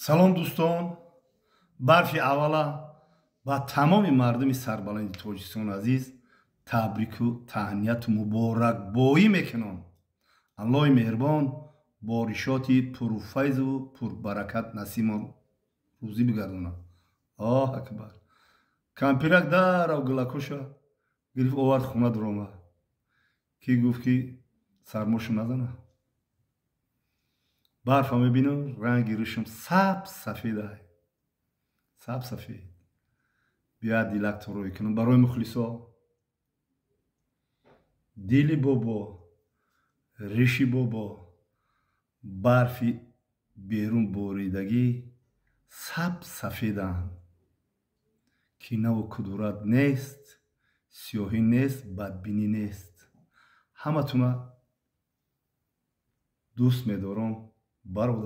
Салом, дӯстон! Барфи аввала ба тамоми мардуми сарбаланди Тоҷикистони азиз табрику таҳнияту муборакбоӣ мекунам. Аллоҳи меҳрубон боришоти пурфайзу пурбаракат насибмон рӯзӣ бигардонад. Аллоҳ акбар! Кампирак дарав гилакоша гирифт, овард, хона дуромад, ки гуфт, ки сармошу назана. Барфа мебинам, ранги рӯшам саб сафедай, саб сафед. Биёяд дилакто рӯй кунам барои мухлисо. Дили бобо, риши бобо, барфи берун боридагӣ саб сафеданд. Кинаву кудурат нест, сиёҳӣ нест, бадбинӣ нест. Ҳаматуна дӯст медорам, бародар.